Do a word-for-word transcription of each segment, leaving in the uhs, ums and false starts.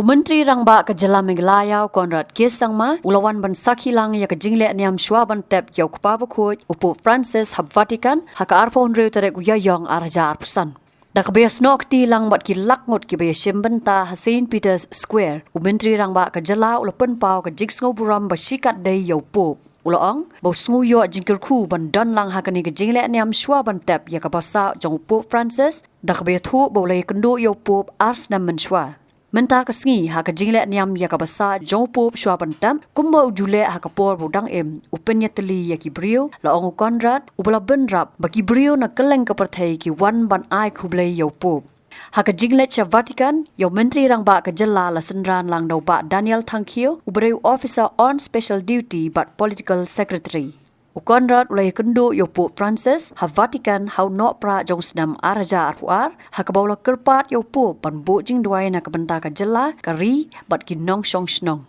Myntri Rangbah ka Jylla Meghalaya u Conrad K Sangma u la wan ban sakhi lang ïa ka jingleh niam shuwa ban tep ïa u Kpa Bakhuid u Pope Francis ha Vatican ha ka arphew hynriew tarik u Ïaïong arhajar arphew san. Da kaba ïasnoh kti lang bad ki lak ngut kiba ïashim bynta ha Saint Peter's Square, u Myntri Rangbah ka Jylla u la pynpaw ka jingsngewburom ba shikatdei ïa u Pope. U la ong ba u sngew ïoh jingkyrkhu ban don lang ha kane ka jingleh niam shuwa ban tep ïa ka basa jong u Pope Francis, da kaba ïathuh ba u la ïakynduh ïa u Pope ar snem mynshuwa. Mynta ka sngi ha ka jingleh niam ïa ka basa jong u Pope shuwa ban tep, kumba u ju leh ha ka por ba u dang im, u pynïatylli ïa ki briew, la ong u Conrad, uba la bynrap ba ki briew na kylleng ka pyrthei ki wan ban ai khublei ïa u Pope. Ha ka jingleit sha Vatican, ïa u Myntri Rangbah ka Jylla la synran lang da u Bah Daniel Thangkhiew, uba dei u Officer on Special Duty bad Political Secretary. U Conrad u la ïakynduh ïa u Pope Francis ha Vatican ha u Nohprah jong u snem arhajar arphew ar, ha kaba u la kyrpad ïa u Pope ban buh jingduwai na ka bynta ka jylla, ka ri bad ki nongshong shnong.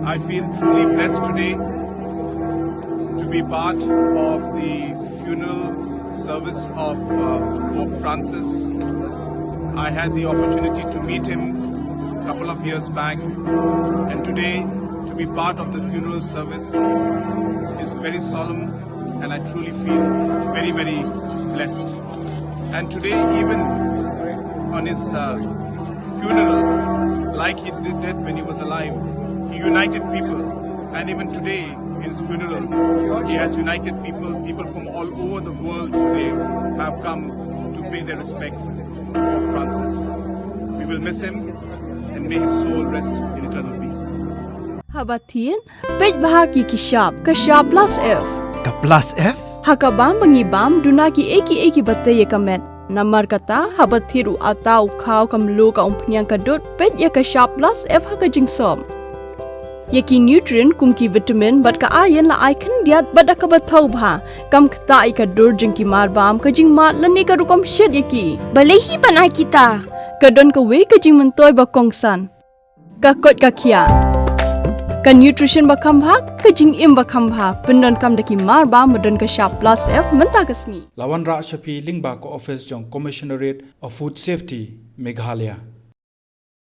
I feel truly blessed today to be part of the funeral service of uh, Pope Francis. I had the opportunity to meet him a couple of years back, and today to be part of the funeral service is very solemn, and I truly feel very, very blessed. And today, even on his uh, funeral, like he did when he was alive, he united people. And even today, in his funeral, he has united people. People from all over the world today have come to pay their respects to Pope Francis. We will miss him, and may his soul rest in eternal peace. Haba thied, peit bha ki ki shap, ka shap plus F. Ka plus F? Ha ka bam ba ngi bam, duna ki ei ki ei kiba tei ïa ka met. Namar kata, haba thied u atta, u khaw, ka mluh, ka umphniang, ka dud, peit ïa ka shap plus F ha ka jingsop. Ïa ki nutrient kum ki vitamin bad ka iron la ai khyndiat bad da kaba thaw bha. Kam ktah ïa ka dur jong ki marbam, ka jingmad lane ka rukom shet ïa ki. Balei hi ban ai kita? Ka don kawei ka jingmyntoi ba kongsan. Ka koit ka khiah. Ka nutrition ba kham bha, ka jingim ba kham bha. Pyndonkam da ki marbam ba don ka shap plus F mynta ka sngi. La wanrah sha phi lyngba ka office jong Commissionerate of Food Safety, Meghalaya.